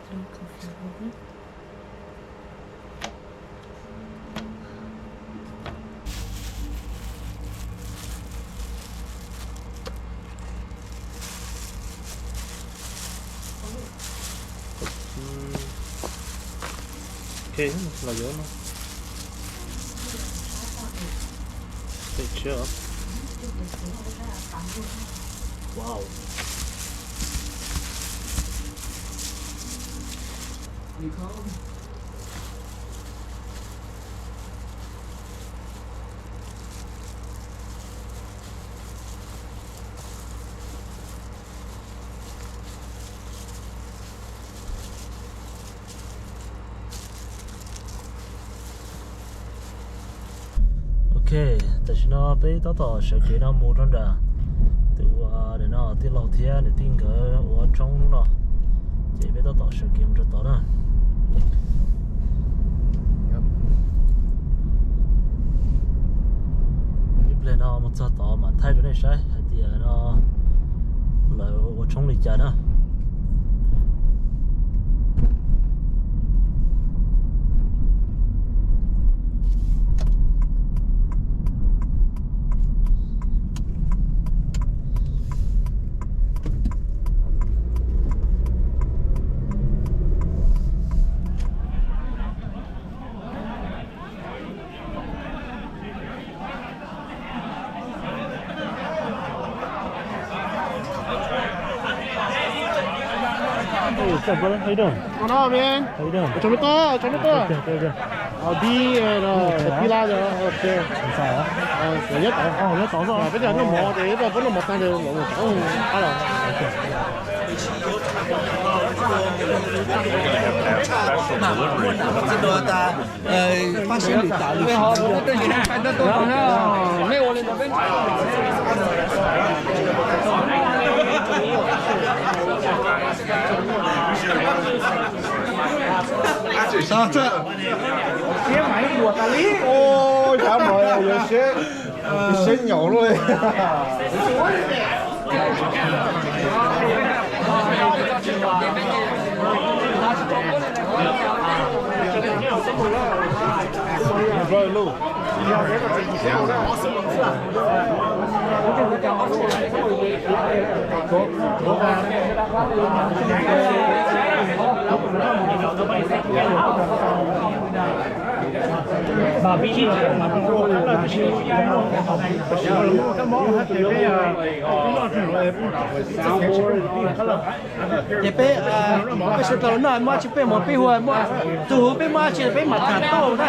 Ok, los yuav no. Pem tshiab. Wow. Ok, tam sim no peb tab tom sawv kev no mus rau nram tus, no tij laug thiab niam tij nkawd ua tshoob hnub no, ces peb tab tom sawv kev mus rau tod na. Ib pliag no mus txog tod mam thaij rau nej saib hais tias no lawv ua tshoob li cas na. Hey, what's up, brother? How you doing? What's going on, man? How you doing? Ocho mil pesos, ocho mil pesos. Okay, okay, okay. I'll be at, uh, the Pilar there. Okay. Inside, huh? Uh, so, yep. Oh, oh, yep, also. Peb noj mov, peb noj mov tag, qab los. Okay. Ua, xav mas yuav siab, siab nyaum luaj li. Ces peb, peb sawv daws noj muaj tsis peb mus peb hu, tus hu peb muaj tsis peb mam tham tau na.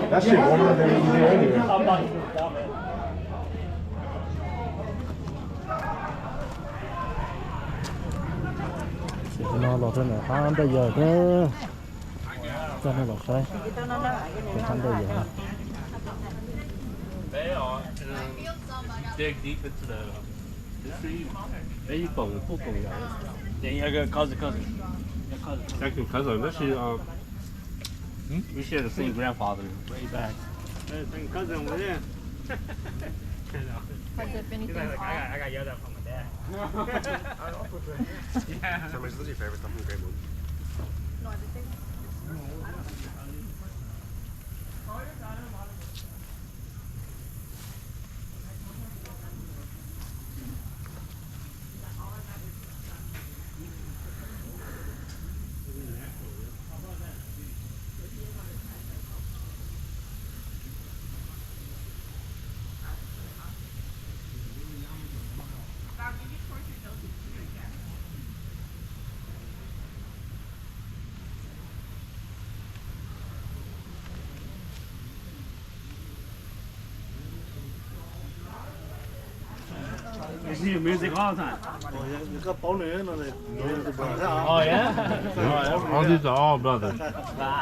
That shit warmer than it was here anyway. Ces no los rau ntawm qab nplej yawg thiab, coj nej los saib tus qab nplej yawg. Dig deep into the history. Maybe Pong, Pong, yeah. Yeah, yeah, cousin, cousin. Yeah, cousin. Second cousin. That's your, um, Hmm? We share the same grandfather way back. Yeah, same cousin over there. I know. Has there been anything off? He's like, I got, I got yelled at from my dad. Yeah. So, what's your favorite stuff from the great movie? No, I think Your music all the time. Oh, yeah? All these are all brothers. Uh,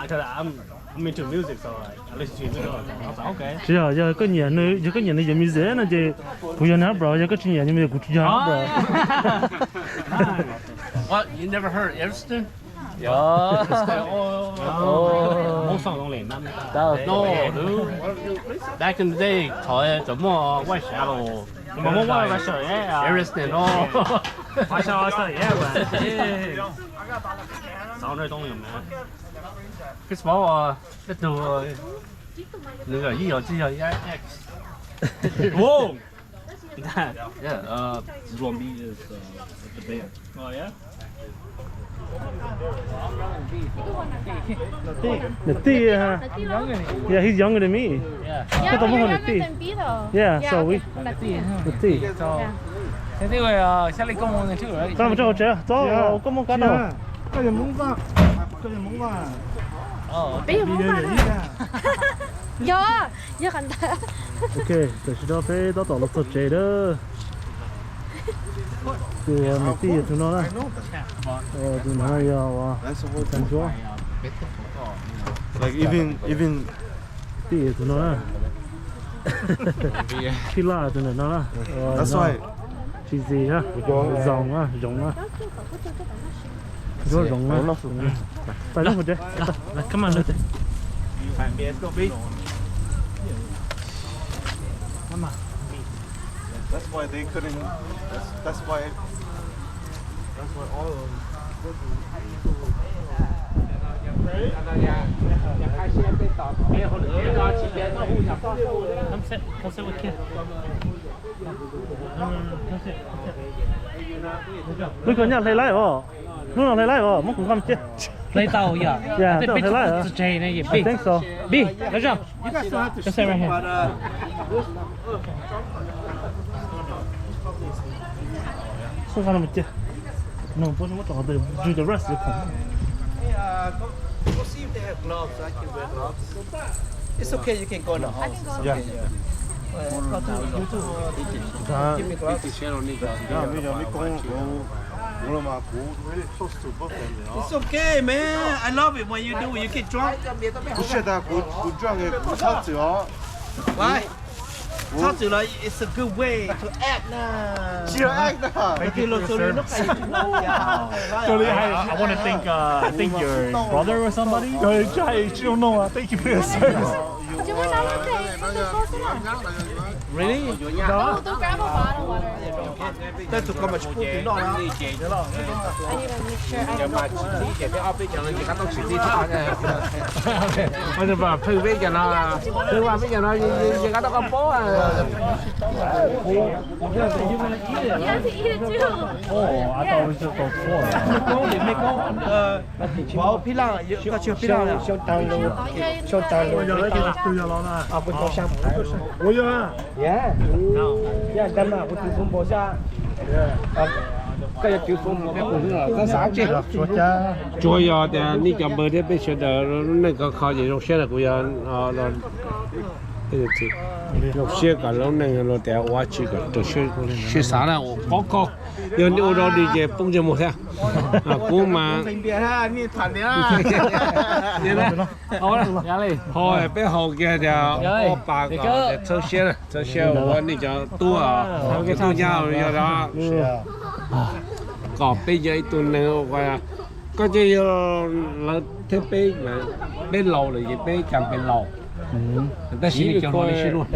'cause I'm, I'm into music, so like, I listen to music all the time. I was like, okay. Tsis yog, yog koj nyiam nws, yog koj nyiam nws yog music no ces kuv yog nws bro, yog koj tsis nyiam nws music kuv tsis yog bro. What, you never heard Everston? Most songs only. No, dude. Back in the day, thaum tseem muaj White Shadow. Mas muaj White Shadow, yeah. Everston, no. White Shadow, yeah, but, hey. Sound right only, man. Chris Paul, uh, nws yog ib yog tsis yog X. Whoa. Yeah, uh, Zombie is, uh, at the band. Oh, yeah? Niam tij, ha? Yeah, he's younger than me. Koj tau muaj niam tij. Yeah, so we niam tij. Koj mus tso hauv tsev, tso, koj muaj kab tau. Koj yog Hmoob Vaj. Koj yog Hmoob Vaj. Peb yog Hmoob Vaj. Yog, yog qhov ntawd. Ok, tam sim no peb tab tom los txog tsev lawm. Tus niam tij yog tus no na. Tus no yog Tsuab. Like even even tij yog tus no na. Phij Laj tus ntawm no na. Tsis zis na. Zoov na, zoov na. Ncuab zoov na. Pais lub hauv tsev. That's why they couldn't. That's, that's why. That's why all of them. Come sit, come sit with kid. Hnub ko nyaj hle laib os. Hnub no hle laib os, muab kuv nqa mus cia. Hle tau yom? Yeah, hle laib. I think so. Bi, muab nqa no mus cia. No, muab rau qhov twg, the rest of the phone. It's okay, you can go now. Yeah. Go to YouTube. Give me gloves. It's okay, man. I love it when you do it. You get drunk. Kuv siab tas kuv, kuv drunk, kuv txhob txwm os. Why? Txhob txwm los it's a good way to act na. Tsis yog act na. Txwm los txwm li nub qai tsis nub. Actually, I, I want to thank, uh, I think your brother or somebody. Tsis yog, tsis yog no, thank you for your service. Really? Go grab a bottle of water. Tau tus ko mas tsis pub tus noj na. I need to make sure I don't. Phwj peb cov no, phwj vaj peb cov no, yog qab tau koj paub. Yes, he eat it too. Oh, I thought it was just those four. Phij Laj, koj tsis yog Phij Laj. Xyoo taag lug, xyoo taag lug, kuv tau xyaa phaav. Ua yog, yog tag mas kuv tus foo npaum xwb. Koj yuav tus foo npaum, koj xav tsi? Tsuas yog tias nej cov npawg thiab peb sawv daws lub neej khov kho ces zoo siab na, kuv yog zoo siab kom lub neej luag tias ua tsi kom raws siab xav na, ua khov kho. Yog nej ua dog dig ces poob ntsej muag thiab. Kuv mas ho peb haus kiag tias ob pas kom txhawb siab, txhawb siab ua nej cov tub, tub nyab yog dab, kom peb yog ib tug neeg ua, koj ces yog lawv thiab peb, peb laus lawm ces peb cas peb laus, tab sis nej cov no nej sib luag.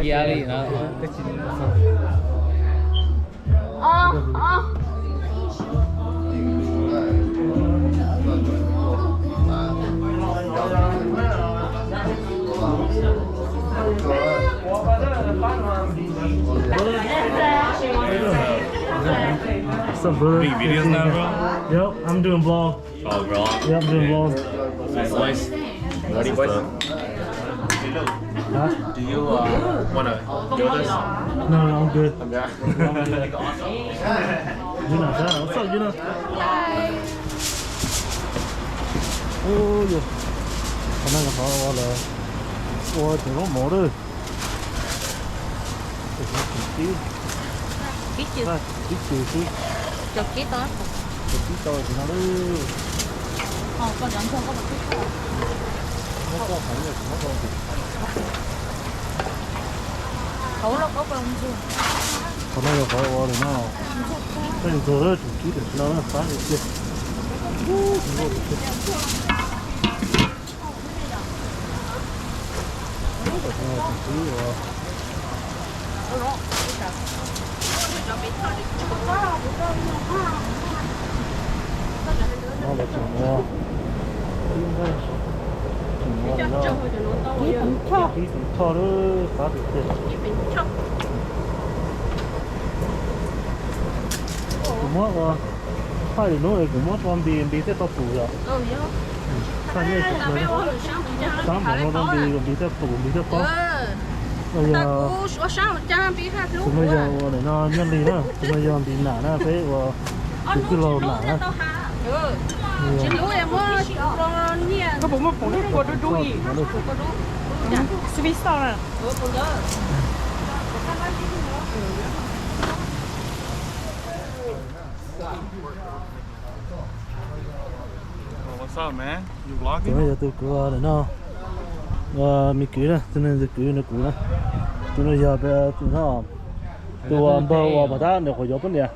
What's up, brother? Making videos now, bro? Yep, I'm doing vlog. Oh, bro. Yep, I'm doing vlog. Nice, boys. Ready, boys? Huh? Do you, uh, wanna do this? No, no, I'm good. Okay. Yunus, what's up, Yunus? Ui, qhov no qhov uas lawv ua cov zaub mov lawm. Kib cws. Kib cws xwb. Cov kib tau. Cov kib tau ces no lawm. Qhov no yog qhov ua lawm no. Tej ntxuag lawm, tseem kib tam sim no na, qab tiag tiag. Kib peev choj. Kuv muab ua, thaij li hnub kuv muab tso npis, npis thiaj tau pum yom. Thaij nyiaj, sab npaum no rau npis, npis thiaj pum, npis thiaj paub. Yog, kuv muab yog ua ntawm no nyiaj li na, kuv muab yog npis nam na, peb ua tus tij laug nam na. Koj puas muaj poom dub kua dub dub ib? Sweet sauce na. Tus no yog tus kuv nim no, me kwv na, tus no tus kwv no kuv na. Tus no yog tus no, tus uas npawg uas pom tab nim qhuav yuav poj niam,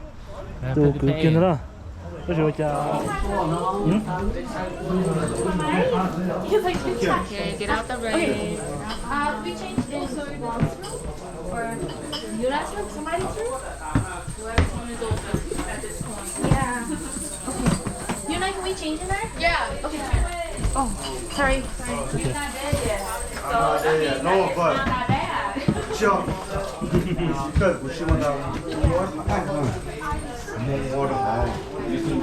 tus kwv kiag ntawd na. Tab sis ua cas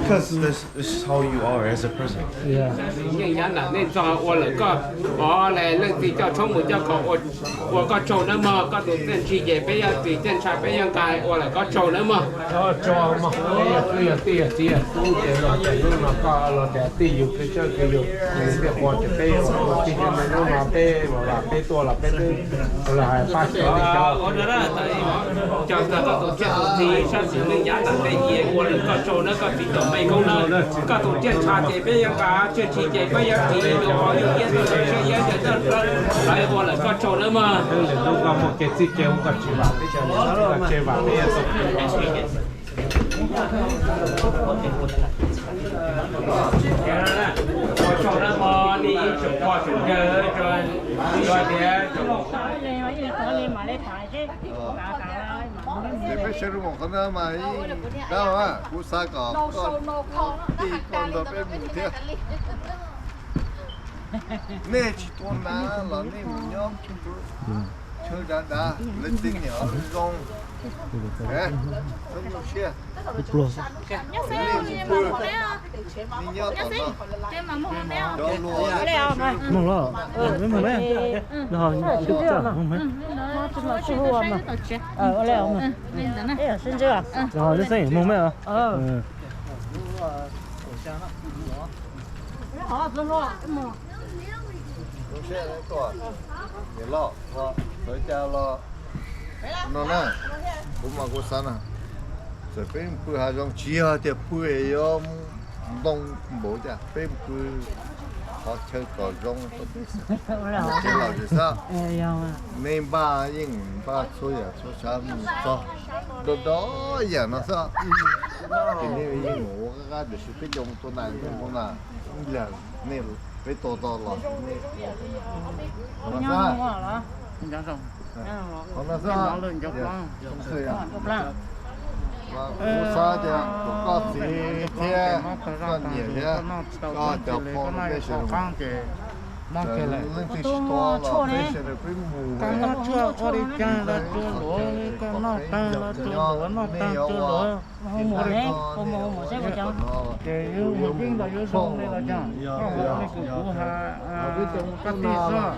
This is how you are as a person. Yeej yav nram nej txog ua lawm koj, ov, leej txiv coj tshoob mus coj kho ua koj tsaug nawb mog. Koj tus txiaj ntsig ces peb yuav txiv, txiaj ntsha peb yuav nqa ua lawm koj tsaug nawb mog. Yog tij yog txiv yog tub ces los tias hnub no koj los tias tij yug kwv txawj kwv yug, yus thiaj ua ces peb ua tij yog hnub no peb los peb tuaj los peb twb los hais pab xyuas nej cov. Cov ntawd koj tus txiaj tus txiv sab xis neej yav nram nej ces ua lawm koj tsaug nawb koj txiv tom mej koob nawb. Koj tus txiaj ntsha ces peb yuav nqa, txiaj ntsig ces peb yuav txiv, yuav pov yuav iab, siab iab, lawv ua lawm koj tsaug nawb mog. Hnub koj muaj kev txij kev huv koj tsis vam peb, koj tsis vam peb. Ua tsaug nawb mog, nej ib tsoom pog tsoom yawg, tsoom tias Ces peb sawv rau mus qhov no mas ib dab, kuv xav kom koj tij koj nrog peb mus thiab. Nej tsis tua nas los nej mus nyob chaw dav dav, lawv tej niam zoo, zoo siab. Nej tsis pw, nej nyob tom no. Cov luag, Niam loj, txawv cas los no na, kuv mas kuv xav na, txawm peb pw hav zoov tsis yog tias pw yuav ntoo npaum cas, peb pw qhov chaw kom zoo rau peb xwb. Ces los tsis xav, nej npaj yeej npaj txhua yam txhua tsav mus txog, do do yam no xwb. Ces nej yeej mus ua qab qab tiam sis peb cov mus tua nas tua nas ib pliag nej peb tua tau los nej ua no xwb. Qhov no xwb. Kuv xav tias kom koj txiv thiab koj niam thiab koj cov pog no peb sawv daws, leej twg tsis tua los peb sawv daws peb mus. Koj noj tshuaj ua li cas los tsuag luav li, koj noj tawg los tsuag luav, noj tawg tsuag luav. Ces yus mus yeej los yuav zoo li los cas, koj hu li kws kuv has, koj tij xwb.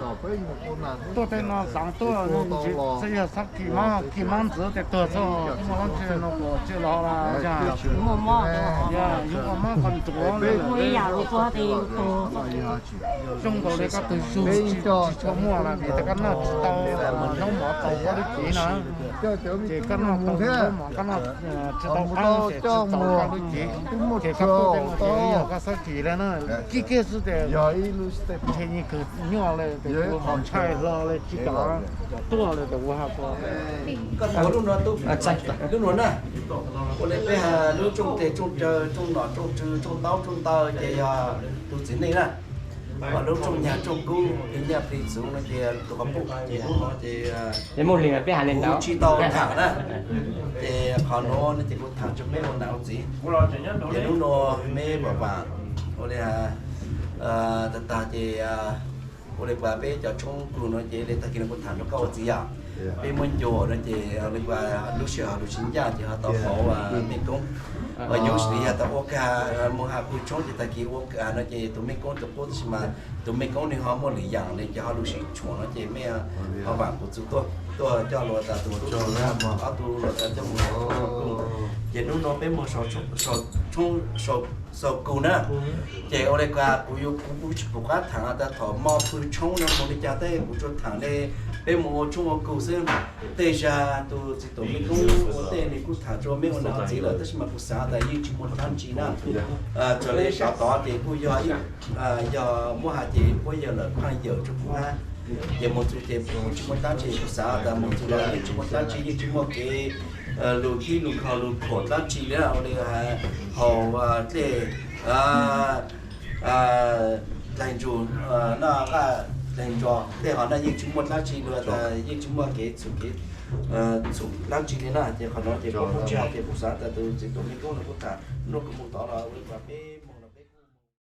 Tuaj tej no xaav tuaj ntsis xwb yog xav kis mob, kis mob ntxiv tes tuag txog, muaj dlaab tsi no puas tsi los los cas. Yog yus ua mob qhov ntsuav li, zoo nkaus li koj tus zug tsis tshua muaj los vim tias koj noj tsis tau hnub mov. Tau koj lub cev no, ces koj noj tau mov, koj noj tsis tau qab ces tsis tau koj lub cev, ces koj tuaj peb no ces yog koj txhob tsis lawm na. Kiag kiag xwb tias ntshe yeej kawg nyuaj li, tus ntshai hlo li tsis kam tuaj li tus ua ha ko. Koj tuaj lub no, lub no na, ua li peb lub rooj teg rooj caw, rooj nom rooj tswv, rooj taub rooj ntawv ces yog tus txiv neej na. Ho lub rooj nyag rooj kub, plig nyaj plig txwv no ces tus qhov pub ces, ces kuv tsis tau tham na. Ces qhov nuav no ces kuv tham rua meb ua nam ua txiv. Ces lub nuav meb vam vam ua li tag tag ces ua li kuv peb cov tshoob kug no ces li tag kis no kuv tham rua koj ua txiv yom. Peb muab ncuas no ces li kuv lub sij hawm lub tsis ncaj ces ho tau hauv mej koob. Uas yuav tsis yog tau ua kag mus has pw tshoob ces tag kis ua kag no ces tus mej koob tus qub, tab sis mas tus mej koob nws ho muaj lwm yam li ces ho lub sij tshuam no ces mej ho vam kuv txug tuaj, tuaj coj luas tas tus tub ob tug luas tas coj mus. Ces hnub no peb mus sau kug na. Ces ua li kuv, kuv yuav, kuv tsis pum qab tham tas thaum mo pw tshoob no mus li cas tej, kuv tsuas tham li peb mus ua tshoob ua kug xwb. Tej zag tus txiv tuam mej koob ua tej nws kuj tham rua meb ua nam ua txiv lawm, tab sis mas kuv xav tas yeej tsis muaj dlaab tsi na. Raws li sov tod ces kuj yog, yog muab has ces puab yawg lawm phaaj yawm rua kuv hab. Ces mus txug ces kuj tsis muaj dlaab tsi, kuv xav tas mus txug los yeej tsis muaj dlaab tsi, yeej tsis muaj kev lug khib lug kho lug khuam dlaab tsi li, ua li haus dlej dlaig ntsug, noj nqaij dlaig ntsos tej hov na, yeej tsis muaj dlaab tsi lug tas yeej tsis muaj kev txhum kev txhum dlaab tsi li na. Ces qhov nuav ces kuv kuj tsis has ces kuv xav tas tus txiv tuam mej koob no kuj tham nuav kuv mus tod los ua li kuv peb mus